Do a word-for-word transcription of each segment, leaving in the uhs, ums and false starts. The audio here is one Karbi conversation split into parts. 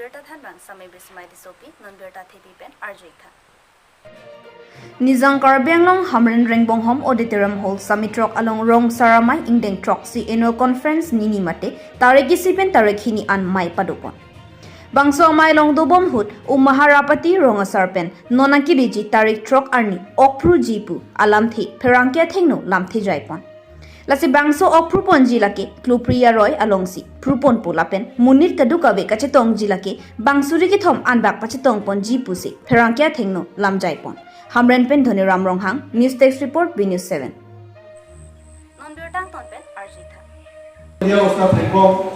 Birta thanbang Samai Bismai Tissopi, non birta thepi pen arju-ik tha. Nijang Karbi Anglong Hamren Rengbonghom Auditorium Hall Sami throk along Rong Asar Amei ingdeng throksi annual conference nini mate tarik isi pen tarik hini an mei padopon. Bangso amei along dobom ahut Umahar Apati Rong Asar pen non nangkeleji tarik throk arni ok phruji pu alamthe pherangke athengno lamthe jaipon. Lasi bangso ok phruponji lake Klupri Aroi alongsi phruponpo lapen monit kadokave kachetongji lake bangsuri kethom anbak pachetongponji pusi pherangke athengno lamjaipon. Hamren pen Dhoniram Ronghang, News Desk Report, B News seven. Non birta angton pen arju-ik tha. Dia Ustad Thekbom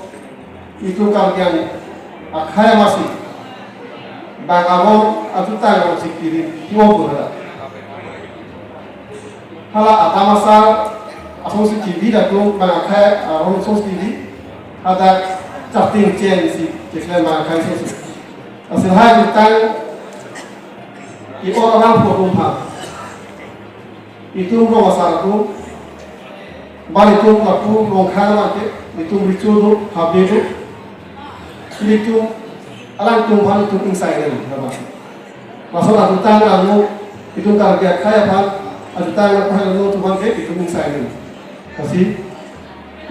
itu Karbi akhai amatsi bang abang atu tang abang sikiri tua pura. Hala atam asar asongsi T V dak tu bang akhai, ah, asongsi T V hadak chatting chen si keklem bang akhai asongsi. Asin hai jutang i orang photo pha. Itum Rong Asar atum, bang itum lapu Rongkhang mate, itum Richo do, Habe do, itum alangtum aphan itum ingsai nang, nama. Laso ajutang anu, itum Karbi akhai aphan, ajutang anu aphan anu atum aphan ke itum ingsai nang. Lasi,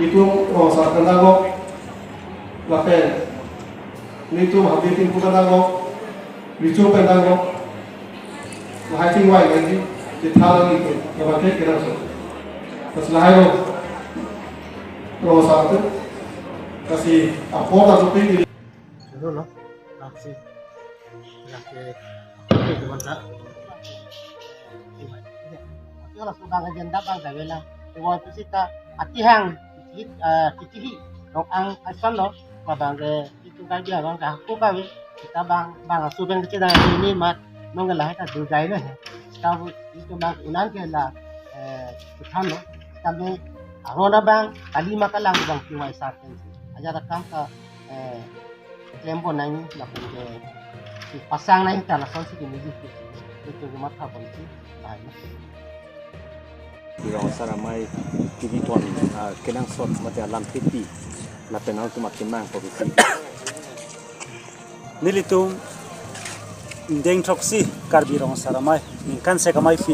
itum Rong Asar pen danglo, lapen, nelitum Habe atum pen danglo, Richo pen danglo, lahai chingvai nangji, chethan nangji ke, labang ke kenangsot. Lasi lahai lo, Rong Asar atum, lasi apor ta supi di. Hello, lo, lasi, lasi, oke, teman tak. Oke, langsung bang agenda bang gawe lang. Iwan tu sita atihang, eh, titihi, dong ang asal lo, labang ke itu kan dia bang ka, aku gawe. Kita bang, bang asu bang kecil dah ini mat, nong lahai ta dujai lo he. Kita bu-, itu bang unan ke la, eh, kita lo. Kami arona bang, kali makalang bang kiwai sarten. Aja rekam ka, eh, klempon nangji, lapen ke pasang nangji ta lasonsi ke music ke. Itu ke matha bonsi. Bye. Rong Asar Amei T V pon, ah, kenangsot mate alamthe pi lapen nangtum akemang pon isi. Nelitum ingdeng throksi Karbi Rong Asar Amei ningkan sek amei pi.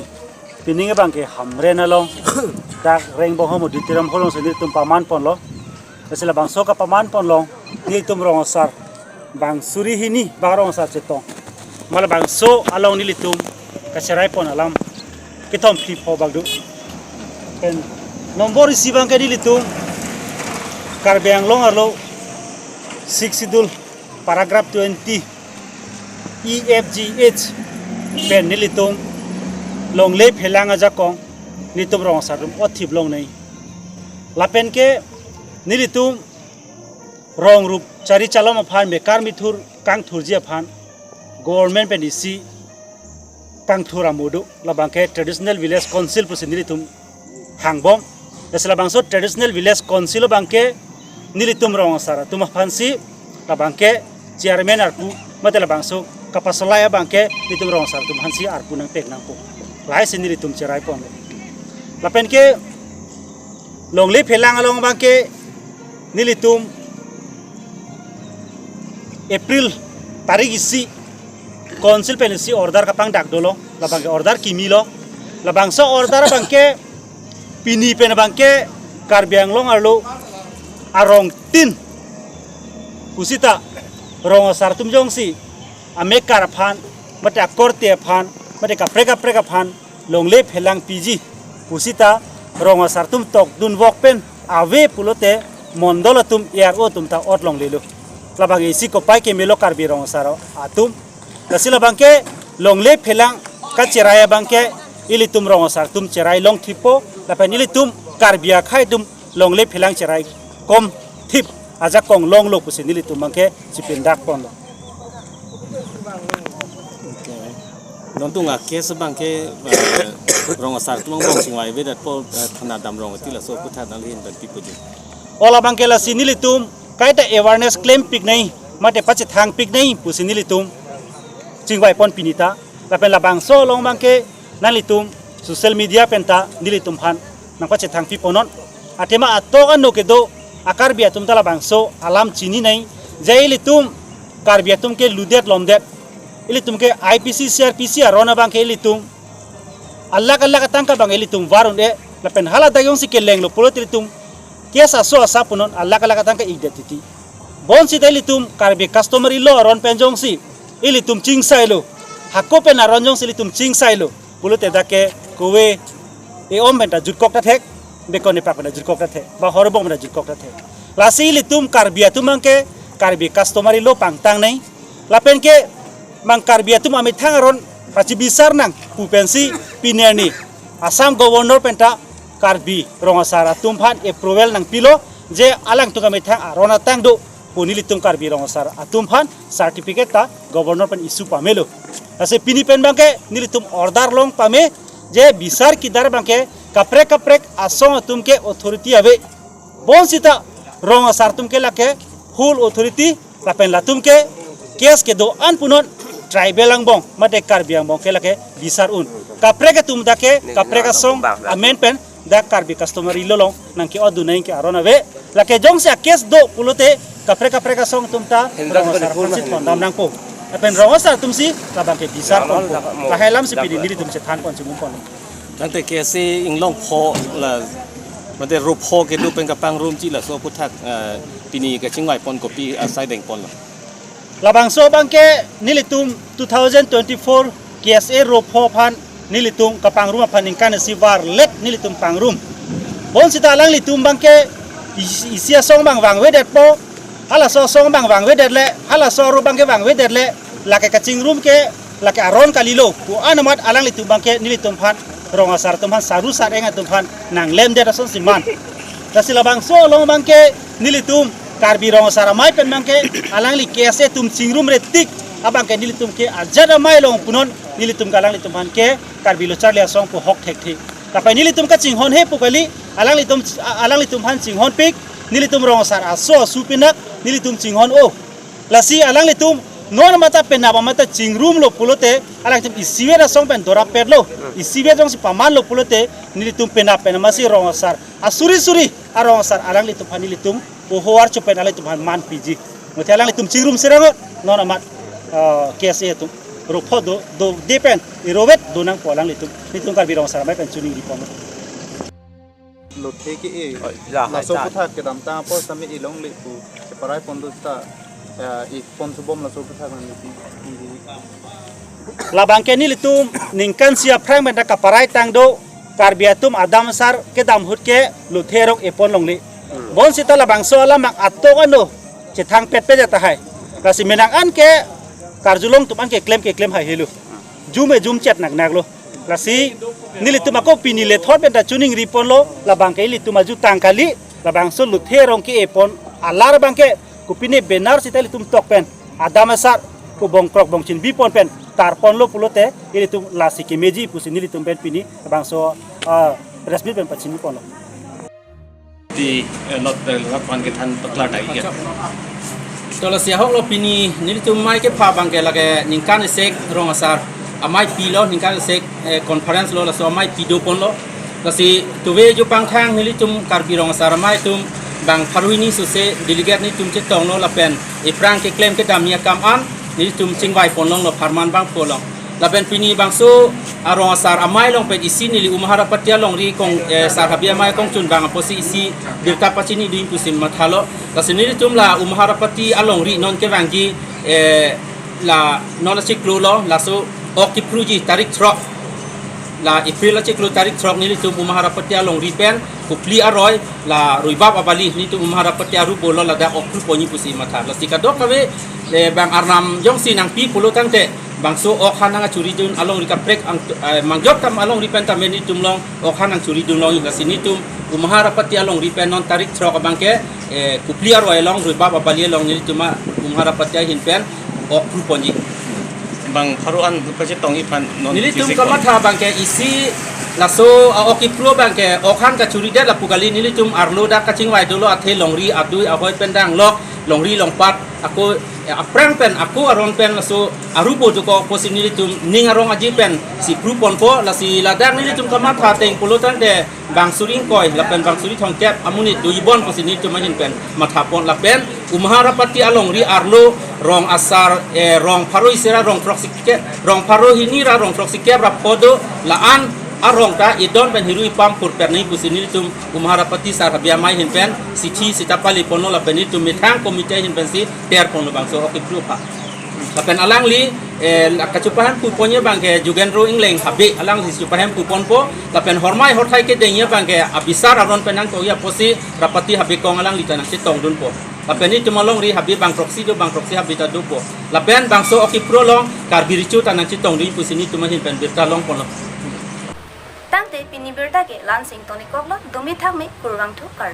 Pining abang ke Hamren along dak Rengbonghom Auditorium Hall alongsi nelitum paman ponlo. Lasi labangso kapaman ponlong nelitum Rong Asar bang suri hini bang Rong Asar chetong. Ma labangso along nelitum kacherai pon alam kethom phli pho bak do. Pen nombor isi abang ke nelitum Karbi Anglong arlo Sixth Schedule paragraph twenty E F G H pen nelitum longle phelang ajakong nelitum Rong Asar atum othip longnei. Lapen ke nelitum rong rup chari chalom aphan mekar mithur kangthurji aphan government pen isi kangthur amo do, labang ke Traditional Village Council pusi nelitum hangbom. Lasi labangso Traditional Village Council abang ke nelitum Rong Asar atum aphansi, labang ke chairman arpu mate labangso kapasalai abang ke nelitum Rong Asar atum aphansi arpu nangpek nangpo. Lahai si nelitum cherai pon. Lapen ke longle phelang along abang ke nelitum April tarik isi council pen isi order kapangdak dolo, labang ke order kimi lo, labangso order abang ke pini pen abang ke Karbi Anglong arlo arong tin pusita Rong Asar atum jongsi amekar aphan mate akorte aphan mate kaprek kaprek aphan longle phelang piji pusita Rong Asar atum tokdun vok pen ave pulote mondol atum A R O atum ta ot longlelo. Labang isi kopai kemelo Karbi Rong Asar atum. Lasi labang ke longle phelang kacherai abang ke ilitum Rong Asar atum cherai longthippo lapen ilitum Karbi akhai atum longle phelang cherai komthip ajakong longlo pusi nelitum abang ke chipindak ponlo. Oke. Non tung a case abang ke, eh, Rong Asar atum angbong chingvai avedet apot, eh, thana damrong ati laso aphuthak nangli hin pen pi puji. O labang ke lasi nelitum kaita awareness klempiknei mate pachethangpiknei pusi nelitum chingvai pon pini ta. Lapen labangso along abang ke nanglitum social media pen ta nelitum aphan nangpachethangpi ponnon. Athema atok ano kedo a-Karbi atum ta labangso alam chininei. Je ilitum Karbi atum ke ludet lomdet. Ilitum ke I P C, C R P C aron abang ke ilitum alakh alakh atangka abang ilitum var un-e, lapen hala dak jongsi kelenglo pulote ilitum case aso asa punon alakh alakh atangka ikdet titi. Bonsita ilitum Karbi customary law aron pen jongsi ilitum chingsailo, hako pen aron jongsi ilitum chingsailo pulote dak ke kove e-om pen ta jutkok ta thek, bekon epak pen ta jutkok ta thek, ba horbong pen ta jutkok ta thek. Lasi ilitum Karbi atum abang ke Karbi customary law pangtang nai. Lapen ke mang Karbi atum amethang aron pachibisar nang pu pensi pini arni Assam Governor pen ta Karbi rong asar atum aphan approval nangpilo je alangtum amethang aron atang do pu nelitum Karbi rong asar atum aphan certificate ta Governor pen issue pamelo. Lasi pini pen abang ke nelitum order long pame je bisar kidar abang ke kaprek kaprek asong atum ke authority ave. Bonsita rong asar atum ke lake full authority, lapen latum ke case kedo-an punon tribal angbong mate Karbi angbong ke lake bisar un. Kaprek atum dak ke kaprek asong amen pen dak Karbi customary law along nangke-ot dun nangji ke aron ave. Lake jongsi a-case do pulote kaprek kaprek asong atum ta rong asar aphansi thondam nangpo. Lapen rong asar atumsi labang ke bisar ponpo. Lahai alamsi pini nelitum chethan pon chimum pon. Tangte K S A inglong pho la, mate ro pho kedo pen kapangrum ji laso aphuthak, eh, pini kachingvai pon kopi asai deng ponlo? Labangso abang ke nelitum two thousand twenty-four K S A ro pho aphan nelitum kapangrum aphan ningkan isi varlet nelitum pangrum. Bonsita alanglitum abang ke isi, isi asong abang vangvedetpo, halaso asong abang vangvedetle, halaso arup abang ke vangvedetle, lake kachingrum ke lake aron kalilo pu-an amat alanglitum abang ke nelitum aphan, rong asar atum aphan, saru sar-eng atum aphan nanglemdet asonsi man. Lasi labangso along abang ke nelitum Karbi rong asar amei pen abang ke alangli K S A atum chingrumre tik abang ke nelitum ke ajat amei along punon nelitum ke alanglitum aphan ke Karbi lo charli asong pu hok thekthe. Lapen nelitum kachinghon he pu kali, alanglitum, alanglitum aphan chinghonpik, nelitum rong asar aso asu pinak nelitum chinghon-o. Lasi alanglitum non mata penap amata chingrumlo pulote, alanglitum isivet asong pen dorapetlo, isivet jongsi pamanlo pulote, nelitum penap pen amatsi rong asar asuri suri arong asar alanglitum aphan nelitum oho archo pen alanglitum aphan man piji. Mate alanglitum chingrum serang non amat, eh, K S A atum ro pho do, dode pen irovet do nangpo alanglitum. Nelitum Karbi rong asar amei pen choningri pon. Lothe ke-e. Oh, ya, laso hai, ta. Aphuthak kedamtang apor sami ilongle pu keparai pon do ta, ya, ipon subom laso aphuthak nang iti. Labang ke nelitum ningkan isi aphrang pen ta kaparai tang do Karbi atum adam asar kedam ahut ke lothe rong epon longle. Hmm. Bonsita labangso alam abang atok ano chethangpet pet tahai. Lasi menang an ke karjulong atum an keklem keklem hai helo. Jum e jum chet nak nak lo. Lasi nelitum ako pini lethot pen ta choningri ponlo, labang ke ilitum ajutang kali, labangso lothe rong ke-e pon alar abang ke kopine banner sita ilitum tok pen adam asar ko bongkrok bongchin bi pon pen tar ponlo pulote ilitum lasi kemeji pusi nelitum pen pini labangso, ah, press meet pen pachini ponlo. Di, eh, not, eh, lapuan kethan paklar ta ikya. To lasi ahok lo pini nelitum amei kepha abang ke lake ningkan isek rong asar amei pilo, ningkan isek, eh, conference lo, laso amei pi do ponlo. Lasi tuve ju pangthang nelitum Karbi rong asar amei atum bang pharo hini sose delegate nelitum chetonglo lapen iphrang keklem kedam akam an nelitum chingvai pon longlo, pharman bang pho long. Lapen pini bangso arong asar amei along pen isi neli Umharapati alongri kong, eh, sar Habe amei kongchun bang apotsi isi birta pachini dun pusi mathalo. Lasi nelitum la Umharapati alongri non kevangji, eh, la non achiklo lo, laso ok kiphruji tarik throk. La April achiklo tarik throk nelitum Umharapati alongri pen, Kopili aroi, la Ruibap abali, nelitum Umharapati aru bolo ladak ok phru ponji pusi matha. Lasi kadokave, eh, bang arnam jongsi nangpi pulo tangte, bangso ok han nangchuri dun alongri kaprek ang, eh, mangjok tam alongri pen tame nelitum along ok han nangchuri dun long, lasi nelitum Umharapati alongri pen non tarik throk abang ke, eh, Kopili aroi along, Ruibap abali along nelitum a Umharapati ahin pen ok phru ponji. Bang pharo an pachetongji aphan non nelitum isi kamatha abang ke isi laso, ah, ok kiphru abang ke ok han kachuridet lapu kali, nelitum arlo dak kachingvai dolo, athe longri adui ahoi pen danglok, longri longpat ako Eh, aphrang pen ako aron pen laso arubo dokok pusi nelitum ning arong aji pen si pru ponpo, lasi ladak nelitum kamatha ateng pulo tangte bang suri ingkoi lapen bang suri thomkep amonit do ibon pusi nelitum ahin pen matha pon lapen Umha Rapati alongri arlo rong asar, eh, rong pharo isi ra rong throksikep, rong pharo hini ra rong throksikep ra pho do, la-an arong ta idon pen hiru ipam purper nangji pusi nelitum Umha Rapati sar Habe amei ahin pen sithi sita pali ponlo lapen nelitum methang committee ahin pen si ter ponlo bangso oke pru aphan. Lapen alangli, eh, kachepahem pu ponji abangke Jugendro Engleng Habe alangli chepahem pu ponpo. Lapen hormai horthai kedengji abangke abisar aron pen nangkokji apotsi Rapati Habe Kong alangli ta nangchetongdunpo. Lapen nelitum alongri Habe bang throksi do, bang throksi Habe ta dopo. Lapen bangso oke pru along Karbi Recho ta nangchetongdun pusi nelitum ahin pen birta long ponlo. Tangte pini birta ke la-ansi ingtonikoklo, dome thakme, kurvangthu, Kar-